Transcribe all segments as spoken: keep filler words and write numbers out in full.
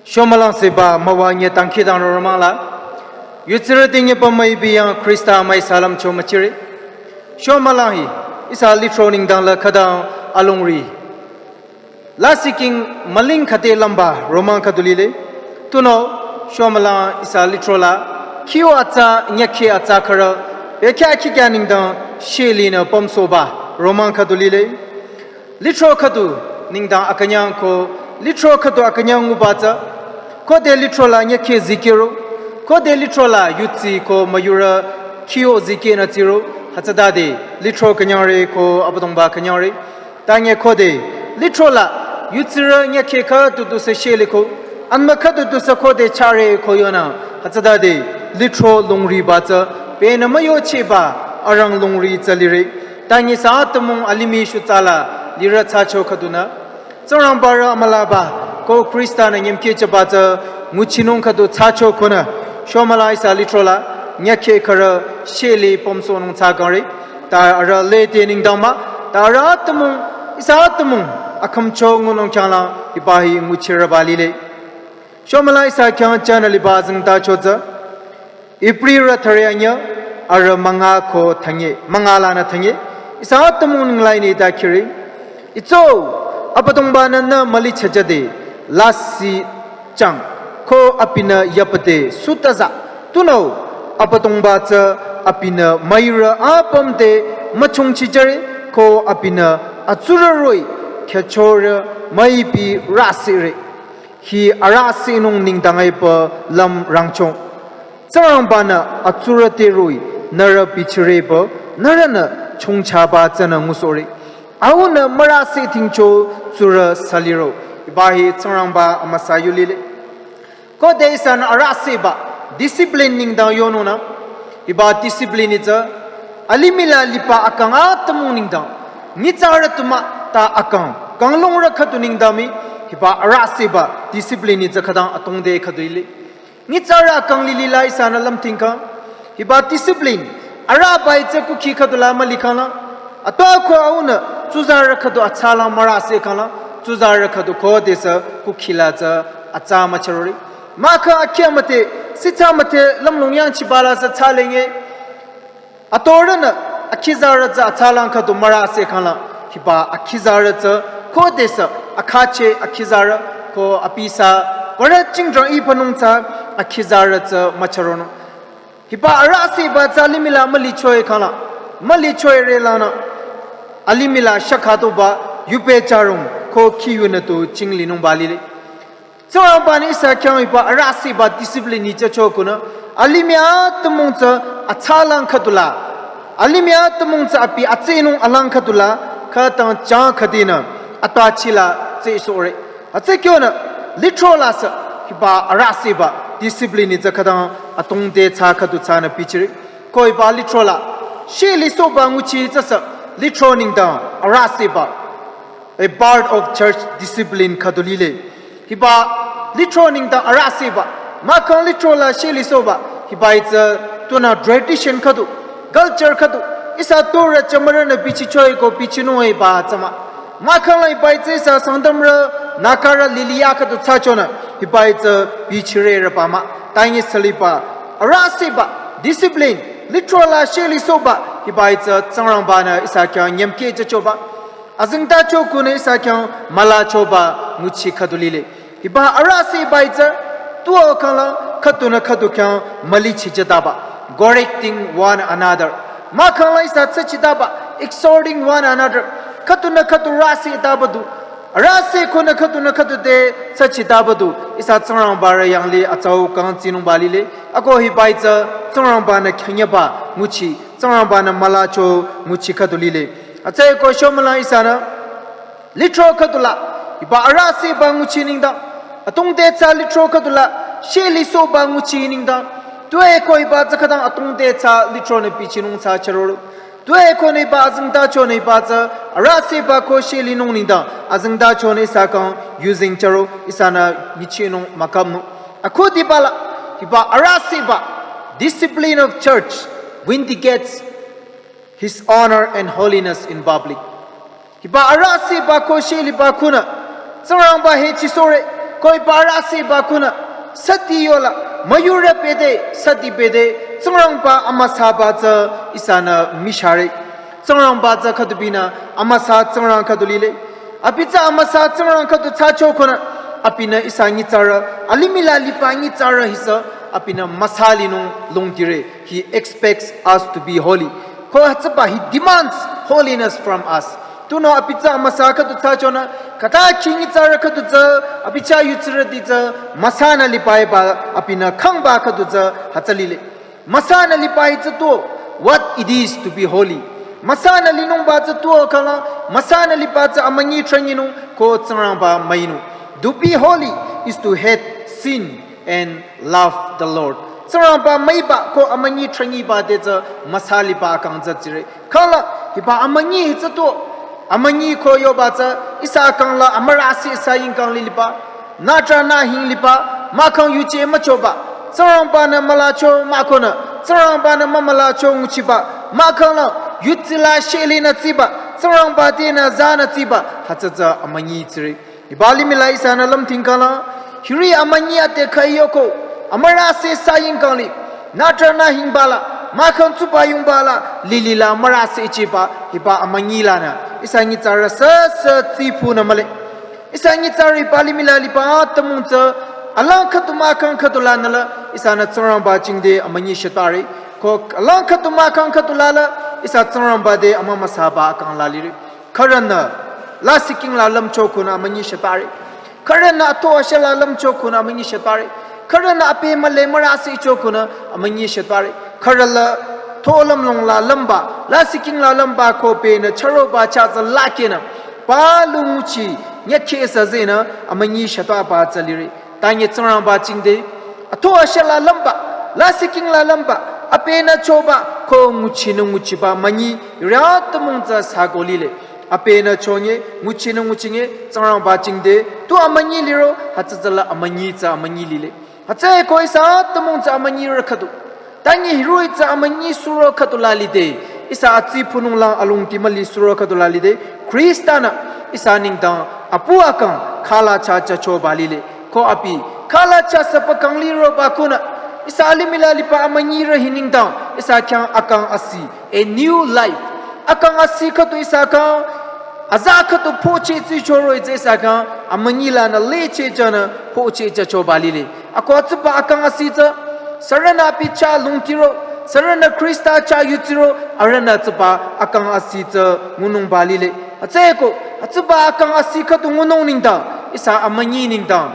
Shomülang seba müwa nye tangki dang romang la. Yutsirü tingi pamai biyang Krista mai salam cho machiri. Shomülang hi, ihsa lithro nengdang la khüdang alongri. Lasih king müling khüde lümba romang khüdu lile. Tunüo, shomülang ihsa lithro la, khiyo atsa, nyakhi atsa khürü, bekya khikya nengdang, sheli nü pamsoba, romang khüdu lile. Lithro khüdu nengdang akünyang ko, lithro khüdu akünyang nguba tsü, khode lithro la nyakhi zikiro, khode lithro la yutsi ko müyurü khiyo ziki nü tsiro, hütsütade lithro künyangre ko Abüdongba künyangre. Tanye khode, lithro la, yutsirü nyakhi khüdu tusü sheli ko, anma khüdu tusü khode chare ko yonü, hütsütade lithro longriba tsü, penü müyochiba, arang longri tsü lire. Tanye sa atümung alimih shutsala, lirü tsacho khüdunü. Tsingrangba rü amülaba, ko Krista nü nyemkhi chaba tsü, nguchinung khüdu tsacho khunü. Shomülang ihsa lithro la, nyakhi khürü, sheli pamsonung tsakangre. Ta arüh lede nengdang mah, ta arüh atümung, ihsa atümung, akhümcho ngunung khyanglang, hiba hi nguchirüba lile. Shomülang ihsa khyang chanü liba zengtacho tsü. Ibrirü thüre anyüh, arüh münga ko thünye, münga lanü thünye, ihsa atümung ninglaini ta khiri. Itso, Abüdongba nü nü müli chachade, lasih chang, ko abinü yapade sutaza. Tunüo, Abüdongba tsü abinü müirü apüm te müchungchi jüre, ko abinü atsurü roh-i, khyüchorü müipi rüsire. Hi arüh asinung nengdang ai pü lüm rangchong. Tsingrangba nü atsurü te roh-i, nührü bichire pü, nührünü chongchaba tsünü ngusohre. Aunü mürüsi thingcho tsurü saliro. Hiba hi Tsingrangba amüsa yu lile. Khode ihsanü arüh aseba, discipline nengdang yonungnü. Hiba discipline hi tsü, alimih la liba akang atümung nengdang. Nyitsarü tu mah ta akang, kanglungrü khüdu nengdang mii, hiba arüh aseba, discipline hi tsü khüdang atongde khüdu lile. Nyitsarü akang lili la ihsanü lümthingkhang. Hiba discipline. Arüh bai tsü kukhi khüdu la mülikhanglang. Atwa ko aunü, tsuzarü khüdu atsalang mürüsi khanglang. Tsuzarü khüdu khodesü kukhi la tsü atsa mücharore. Mahkhang akhi amüdhe, sitsa müdhe lümlong yangchiba la sü tsalenge. Atorünü, akhizarü tsü atsalang khüdu mürüsi khanglang, hiba akhizarü tsü, khodesü, akhache akhizarü, ko abisa, wara chingdrong iphanung tsü, akhizarü tsü mücharonung. Hiba arüh aseba tsü alimih la mülichoi khanglang, mülichoi re lanü, alimih la shakhatoba, yupe charong, ko khiyunü tu chinglinungba lile. Tsingrangba nü ihsa khyang hiba arüh aseba discipline hi chacho khunü. Alimih atümung tsü atsalang khüdu la. Alimih atümung tsü abi atsinung alang khüdu la. Khütang chang khüdinü. Atwa chila tsisore. Atsi kyonü. Lithro la sü. Hiba arüh aseba discipline hi tsü khütang atongde tsa khüdu tsanü bichire. Ko hiba lithro la. Shelisohba nguchi tsü sü. Lithro nengdang arüh aseba. A part of church discipline khüdu lile. Hiba lithro nengdang arüh aseba. Mahkhang lithro la shelisohba. Hiba hi tsü tunü tradition khüdu. Culture khüdu. Ihsa turü chamarünü bichichoi ko bichinung hiba tsü mah. Mahkhang la hiba hi tsü ihsa Sangtamrü Nagarü liliya khüdu tsachonü. Hiba hi tsü bichirerüba mah. Tangi saliba. Arüh aseba. Discipline. Lithro la shelisohba. Hiba hi tsü Tsingrangba nü ihsa khyang nyemkhi chachoba. Azengtacho khunü ihsa khyang mülachoba nguchi khüdu lile. Hiba arüh aseba hi tsü, tuo khanglang khüdunü khüdu khyang mülichichitaba. Correcting one another. Mahkhang la ihsa tsachitaba, exhorting one another. Khüdunü khüdu rüsitaba du. Arüh ase khunü khüdunü khüdu te tsachitaba du. Ihsa Tsingrangba rü yanglih atsau kang tsinungba lile. Ako hiba hi tsü Tsingrangba nü khyanyaba nguchi. Tsingrangba nü mülacho nguchi khüdu lile. Atsai ko shomülang ihsanü. Lithro khüdu la. Hiba arüh aseba nguchi nengdang. Atongde tsa lithro khüdu la. Shelisohba nguchi nengdang. Tuepü hiba tsü khütang atongde tsa lithro nü bichinung tsa charoro. Tuepü ko nü hiba azengtacho nü hiba tsü. Arüh aseba ko shelinung nengdang. Azengtacho nü ihsa kang using charo. Ihsanü nguchinung mükhümnung. Akhudiba la. Hiba arüh aseba. Discipline of church. Vindicates his honor and holiness in public. Hiba arüh aseba ko sheliba khunü. Tsingrangba hechisore, Ko hiba arüh asüba khunü, süti yola, müyurü pede, süti pede, Tsingrangba amüsaba tsü ihsanü mishare. Tsingrangba tsü khüdu binü, amüsa Tsingrang khüdu lile. Abi tsü amüsa Tsingrang khüdu thsacho khunü, abinü ihsa nyitsarü, alimih la liba nyitsarü hisü, abinü müsa linung lungdire. He expects us to be holy. Ko hütsüba, he demands holiness from us. Tunüo abi tsü amüsa khüdu thsachonü, khüta khi nyitsarü khüdu tsü, abi chah yutsirüti tsü, müsanü liba hiba, abinü khangba khüdu tsü, hütsü lile. Müsanü liba hi tsü tuo, what it is to be holy. Müsanü linungba tsü tuo khala, müsanü liba tsü amünyi thranginung, ko Tsingrangba müinung. To be holy is to hate sin and love the Lord. Tsingrangba müiba ko amünyi thrangiba te tsü müsa liba akang tsü tsire. Khala, hiba amünyi hi tsü tuo, amünyi ko yoba tsü, ihsa akang la amürüsi ihsa yingkang li liba. Nütrah nühing liba, mahkhang yuje müchoba. Tsingrangba-nü mülacho mahkhonü, Tsingrangba-nü mümülacho nguchiba. Mahkhang la, yutsi la sheli nü tsiba, Tsingrangba tenü zanü tsiba, hütsü tsü amünyi tsire. Hiba limih la ihsanü lümdhing khala, hiri amünyi ate khüi yoko, amürüsi ihsa yingkang li, nütrah nühingba la, mahkhang tsuba yungba la, lili la amürüsi ichiba, hiba amünyi lanü, ihsa nyitsarü süsü tsipunü mühle. Ihsa nyitsarü hiba limih la liba atümung tsü, alang khüdu mahkhang khüdu lanü la, ihsanü Tsingrangba jingte amünyi shitare. Ko alang khüdu mahkhang khüdu la la, ihsa Tsingrangba te amümüsaba akang la lire. Khürünü, lasih king la lümcho khunü amünyi shitare. Khürünü atho asha la lümcho khunü amünyi shitare. Khürünü ape müle mürüsi icho khunü amünyi shitare. Khürü la tho lümlong la lümba, lasih king la lümba ko penü chüroba chah tsü lakehnü, palu nguchi, nyakhe ihsa zenü amünyi shitaba tsü lire. Tanye Tsingrangba jingte, atho asha la lümba, lasih king la lümba, apenü choba, ko nguchinü nguchiba amünyi, hiri atümung tsü sako lile. Apenü chonye, nguchinü nguchinye, Tsingrangba jingte, tu amünyi liro, hütsü tsü la amünyi tsü amünyi lile. Hütsüeko ihsa atümung tsü amünyirü khüdu. Tanye hiroh-i tsü amünyi suro khüdu la lide, ihsa atsipunung lang alongdi müli suro khüdu la lide, Khrista-nü ihsa nengdang apu akang khala chah chah choba lile. Ko abi, khala chah süba kang liroba khunü, ihsa alimih la liba amünyirü hi nengdang, ihsa khyang akang asih, a new life. Akang asih khüdu ihsa khyang, aza khüdu phocheh tsichoro-i tsü ihsa khyang, amünyi lanü lecheh janü phocheh jachoba lile. Ako hütsüba akang asih tsü, sürünü abi chah lungdiro, sürünü Khrista chah yutsiro, arühnü hütsüba akang asih tsü ngunungba lile. Hütsüeko, hütsüba akang asih khüdu ngunung nengdang, ihsa amünyi nengdang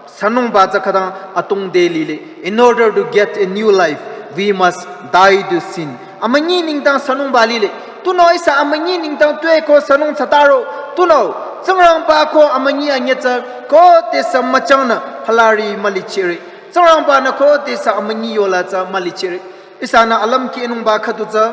sünungba tsü khütang atongde lile. In order to get a new life, we must die to sin. Amünyi nengdang sünungba lile. Tunüo ihsa amünyi nengdang tueko sünung thsataro. Tunüo, Tsingrangba ko amünyi anyüh tsü, khodesü müchangnü phalari mülichire. Tsingrangba-nü khodesü amünyi yola tsü mülichire. Ihsanü alümkehnungba khüdu tsü,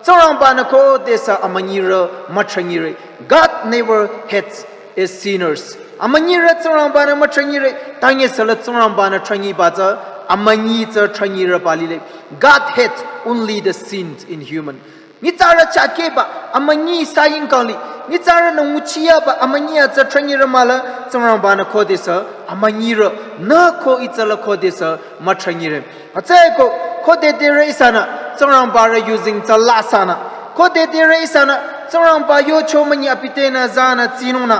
Tsingrangba-nü khodesü amünyirü müthrangire. God never hates as sinners. Amünyirü Tsingrangba-nü müthrangire, tanye süla Tsingrangba-nü thrangiba tsü, amünyi tsü thrangirüba lile. God hates only the sins in human. Nyitsarü chah keba, amünyi ihsa yingkang li, nyitsarünü nguchiyaba, amünyi a tsü thrangirü mahla, Tsingrangba-nü khodesü, amünyirü, nü ko itsüla khodesü, müthrangire. Hütsüeko, khodesü ihsanü, Tsingrangba rü yuzeng tsü lasanü. Khodesü ihsanü, Tsingrangba yocho münyi abi tenü zanü tsinungnü.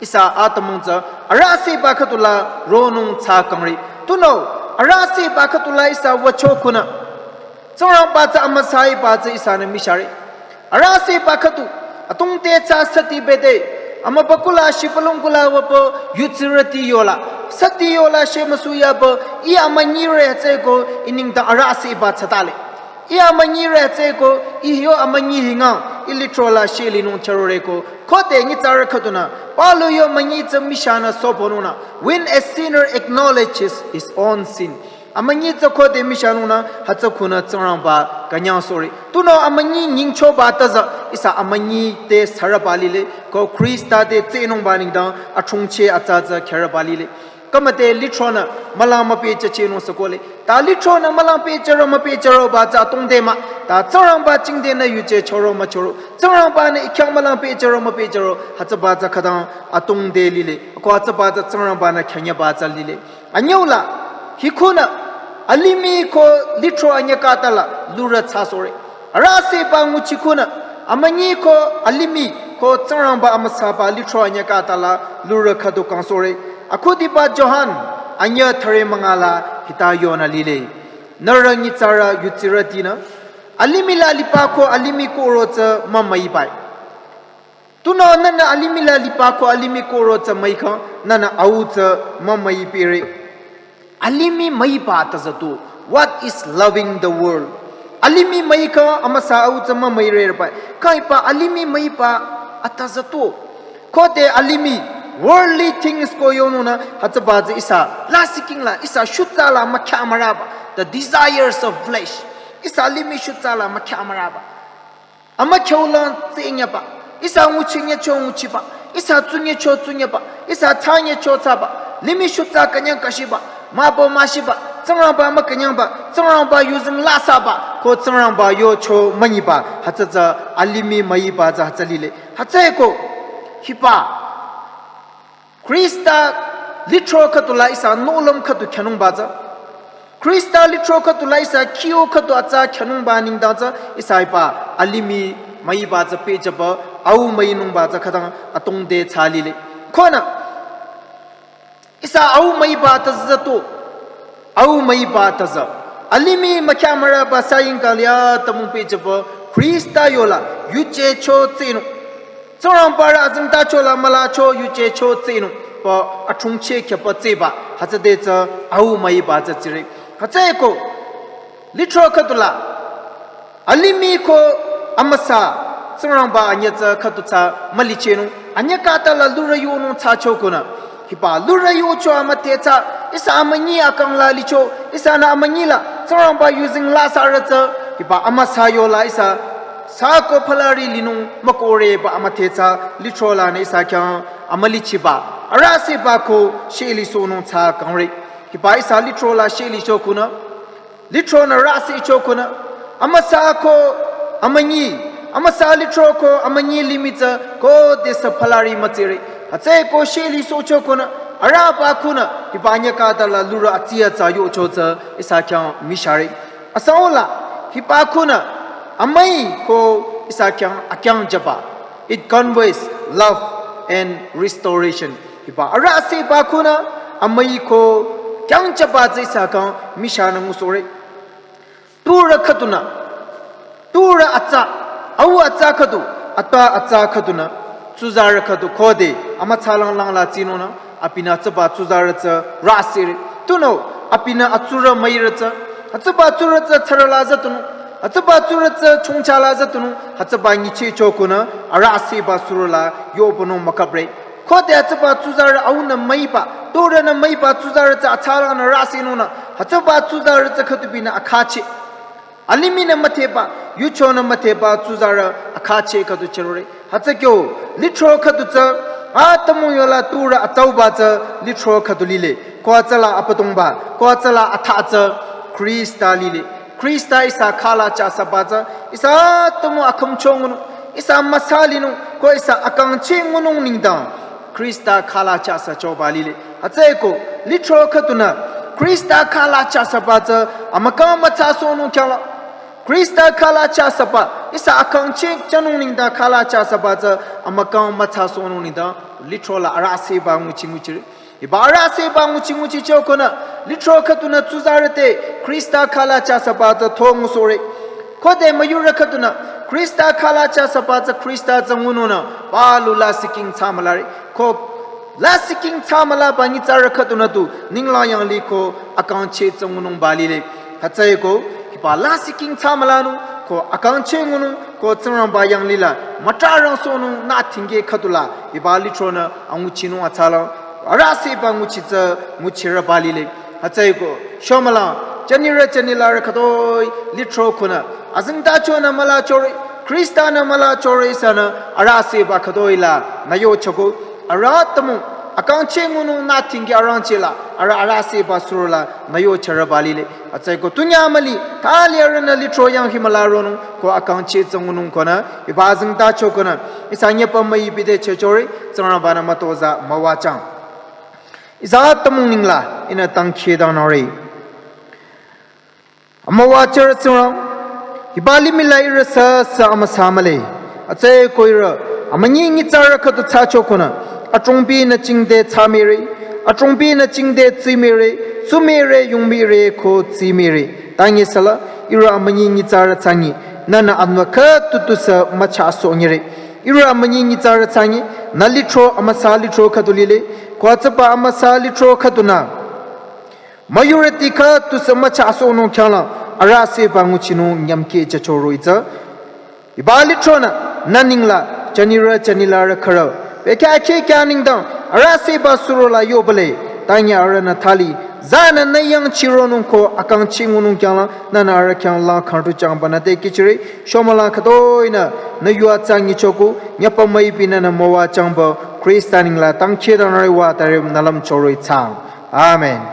Ihsa atümung tsü, arüh asüba khüdu la ronung thsa kangre. Tunüo, arüh asüba khüdu la ihsa wücho khunü. Tsingrangba tsü amüsa hiba tsü ihsanü mishare. Arüh asüba khüdu, atungte tsü süti bede, amübükuh la shibülung kuh la wüpü yutsirüti yola, süti yola shemüsu yaba, ih amünyire hütsüeko ih nengdang arüh asüba thsatale. Ih amünyire hütsüeko, ih yo amünyi hingang, ih lithro la shelinung chüroreko, khode nyitsarü khüdunü, palu yo münyi tsü mishanü soponungnü, when a sinner acknowledges his own sin. Amünyi tsü khode mishanungnü, hütsü khunü Tsingrangba künyangsohre. Tunüo amünyi nyingchoba tüzü, ihsa amünyi te sürüba lile, ko Khrista te tsehnungba nengdang, achungcheh atsa tsü kherüba lile. Kümüde lithronü mülang müpehjüchehnung sükole. Ta lithronü mülang pehjüro müpehjüroba tsü atongde mah. Ta Tsingrangba jingdenü yuje choro müchoro, Tsingrangba-nü ikhyang mülang pehjüro müpehjüro, hütsüba tsü khütang atongde lile. Ko hütsüba tsü Tsingrangba-nü khyanyaba tsü lile. Anyüula, hikhunü, alimih ko lithro anyü khütala lurü thsasohre. Arüh asüba nguchi khunü, amünyi ko alimih ko Tsingrangba amüsaba lithro anyü khütala lurü khüdu kangsohre. Akhudiba Johan anyü thüre münga la hita yonü lile. Nührü nyitsarü yutsirütinü, alimih la liba ko alimih kohro tsü mümüibai. Tunüo nühnü alimih la liba ko alimih kohro tsü müikhang, nühnü au tsü mümüipehre. Alimih müiba atazatu. What is loving the world? Alimih müikhang amüsa au tsü mümüirereba. Kaiba alimih müiba atazatu. Khode alimih worldly things ko yonungnü hütsüba tsü ihsa lasihking la, ihsa shutsa la mükhya müraba. The desires of flesh. Ihsa alimih shutsa la mükhya müraba. Amükhyu la tsü nyüba. Ihsa nguchi nyücho nguchiba. Ihsa tsu nyücho tsu nyüba. Ihsa thsa nyücho thsaba. Limih shutsa künyang kashiba. Mübü müshiba. Tsingrangba mükünyangba. Tsingrangba yuzeng lasaba. Ko Tsingrangba yocho münyiba. Hütsü tsü alimih müiba tsü hütsü lile. Hütsüeko hiba Khrista lithro khüdula ihsa nohlüm khüdu khyanungba tsü. Khrista lithro khüdula ihsa khiyo khüdu atsa khyanungba nengdang tsü ihsa hiba alimih müiba tsü pehjüba au müinungba tsü khütang atongde thsa lile. Khonü ihsa au müiba atazatu. Au müiba atazü. Alimih mükhya müraba saying kali atümung pehjüba Khrista yola yuje cho tsinung. Tsingrangba rü azengtacho la mülacho yuje cho tsinung. Pü achungcheh khyapa tsiba. Hütsüde tsü au müiba tsü tsire. Hütsüeko lithro khüdula alimih ko amüsa Tsingrangba anyü tsü khüdu tsü mülichehnung. Anyü khütala lurü yonung thsacho khunü. Hiba lurü yocho amüdhe tsü ihsa amünyi akang la licho. Ihsanü amünyi la Tsingrangba yuzeng lasarü tsü. Hiba amüsa yola ihsa sako phalari linung mükohreba amüdhe tsü lithro lanü ihsa khyang amülichiba. Arüh asüba ko shelisohnung tsü kangre. Hiba ihsa lithro la shelicho khunü. Lithronü rüsücho khunü, amüsa ko amünyi, amüsa lithro ko amünyi limih tsü khodesü phalari mütsire. Hütsüeko shelisohcho khunü, arüba khunü, hiba anyü khütala lurü atsiya tsü yocho tsü ihsa khyang mishare. Asaola, hiba khunü, amüi ko ihsa khyang akyangjüba. It conveys love and restoration. Hiba arüh asüba khunü, amüi ko kyangjüba tsü ihsa khyang mishanü ngusohre. Turü khüdunü, turü atsa, au atsa khüdu, ata atsa khüdunü, tsuzarü khüdu khode, amütsa langlang la tsinungnü, abinü hütsüba tsuzarü tsü rüsüre. Tunüo, abinü atsurü müirü tsü, hütsüba tsurü tsü tsarü la zütunung, hütsüba tsurü tsü chongcha la zütunung, hütsüba nyichehcho khunü, arüh asüba tsurü la yohpünung mükapre. Khode hütsüba tsuzarü aunü müiba, turünü müiba tsuzarü tsü atsalangnü rüsünungnü, hütsüba tsuzarü tsü khüdu binü akhachi. Alimihnü müdheba, yuchonü müdheba tsuzarü akhachi khüdu chürore. Hütsü kyo, lithro khüdu tsü, atümung yola turü atsauba tsü, lithro khüdu lile. Ko atsala Abüdongba, ko atsala atha tsü, Khrista lile. Khrista ihsa khala chasaba tsü, ihsa atümung akhümcho ngunung, ihsa amüsa linung, ko ihsa akangchi ngunung nengdang. Khrista khala chasachoba lile. Hütsüeko, lithro khüdunü, Khrista khala chasaba tsü, amükang mütsasohnung khyangla. Khrista khala chasaba, ihsa akangchi chanung nengdang khala chasaba tsü, amükang mütsasohnung nengdang, lithro la arüh asüba nguchi nguchire. Hiba arüh asüba nguchi nguchicho khunü, lithro khüdunü tsuzarü te, Khrista khala chasaba tsü thong ngusohre. Khode müyurü khüdunü, Khrista khala chasaba tsü Khrista tsü ngunungnü, palu lasihking thsamülare. Ko lasihking thsamülaba nyitsarü khüdunü tu, ninglang yanglih ko akangchi tsü ngunungba lile. Hütsüeko, hiba lasihking thsamülanung, ko akangchi ngunung, ko Tsingrangba yanglih la, mütrarangsohnung nü thingke khüdula, hiba lithronü anguchinung atsalang, arüh asüba nguchi tsü nguchirüba lile. Hütsüeko, shomülang, janirü janilarü khütoi, lithro khunü, azengtachonü mülachore, Khristanü mülachore ihsanü, arüh asüba khütoi la, nü yochoko, arüh atümung, Akangcheh ngunung nü thingki arangcheh la, arüh arüh seba suro la, nü yo chara balile. Atsai ko tunya mali, thali arühnü lithro yang himala ronung, ko akangcheh tsü ngunung konü, hiba zingta cho konü, ihsa nyepü müipi te chechore, Tsingrangba nü mütozah müwachang. Ihsa tamung ningla, ihnü tangkhe dangnore. Amüwa chara Tsingrang, hiba limih la ihrü sü sü amüsa mühle. Atsai ko ihrü, amünyi nyitsarü khüdu thsacho konü, adrongpi nü chingde thsamire, adrongpi nü chingde tsimire, tsumire, yungmire ko tsimire. Tangi sala, ihrü amünyi nyitsarü thsangi, nünü anwa khüdu tusü mücha sonyire. Ihrü amünyi nyitsarü thsangi, nü lithro amüsa lithro khüdu lile, ko atsaba amüsa lithro khüdu nü. Müyurüti khüdu tusü mücha sonung khyangla, arüh seba nguchinung nyamke chachoro itsü. Hiba lithro nü, nü ningla, chanirü chanilarü khürü. Bekya khe kya nengdang, arüh seba suro la yo bale, tangi arühnü thali, zanü nü yang chironung ko akangcheh ngunung khyangla, nünü arüh khyangla khangtu changba nü te kichire, shomala khütoi nü, nü yua tsangi choku, nyepü müipi nünü müwachangba, Krista ningla tangkhe dangnore wa tare nü lümchoro itsang. Amen.